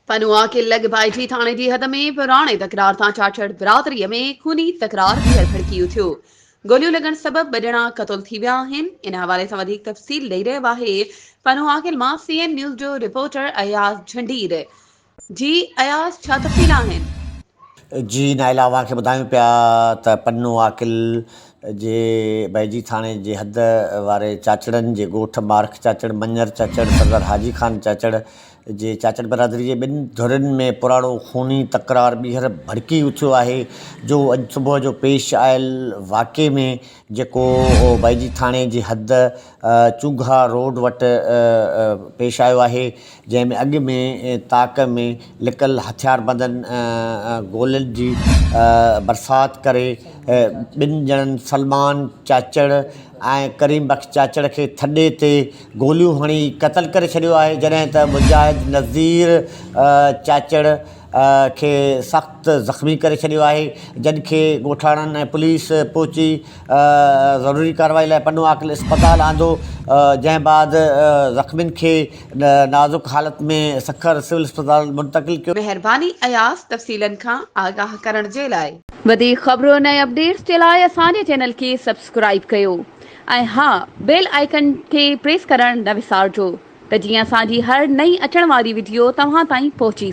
پنوعاقل لڳ ڀائيجي ٿاڻي جي حد ۾ پراڻي تڪرار تان چاچڙ برادري ۾ خوني تڪرار ٻيهر ڀڙڪي اٿيو، گوليون لڳڻ سبب ٻه ڄڻا قتل ٿي ويا آهن، ان حوالي سان وڌيڪ تفصيل ڏئي رهيو آهي پنوعاقل مان سي اين نيوز جو رپورٽر اياز جهنڊير، جي اياز ڇا تفصيل آهن؟ جي نائلا اوهان کي ٻڌايون پيا ته پنو عاقل جي بئجي ٿاڻي جي حد واري چاچڙن جي ڳوٺ مارک چاچڙ، مڃر چاچڙ، سردار حاجي خان چاچڙ جي چاچڙ برادري جي ٻن ڌرين ۾ پراڻو خوني تڪرار ٻيهر ڀڙڪي اٿيو آهي جو اڄ صبح جو پيش آيل واقعي ۾ جيڪو بئجي ٿاڻي جي حد چونگها روڊ وٽ پيش آيو آهي جنهن ۾ اڳ ۾ تاڪ ۾ لڪل هٿياربندن گولين جي برسات ڪري ٻن ڄڻن سلمان چاچڙ ۽ ڪريم بخش چاچڙ کي ٿڏي تي گوليون هڻي قتل ڪري ڇڏيو آهي جڏهن ته مجاهد نذير چاچڙ کي سخت زخمي ڪري ڇڏيو آهي جن کي ڳوٺاڻن ۽ پوليس پهچي ضروري ڪارروائي لاء پنو عاقل اسپتال آندو جنهن بعد زخمين کي نازڪ حالت ۾ سکر سول اسپتال منتقل ڪيو. مهرباني اياز تفصيلن کان آگاهه ڪرڻ جي لاء. وڌيڪ خبرن ۽ اپڊيٽس جي لاء اسان جي چينل کي سبسڪرائيب ڪيو ۽ ها بيل آئيڪن کي پريس ڪرڻ نه وسارجو ته جيئن اسان جي هر نئين اچڻ واري وڊيو توهان تائين پهچي.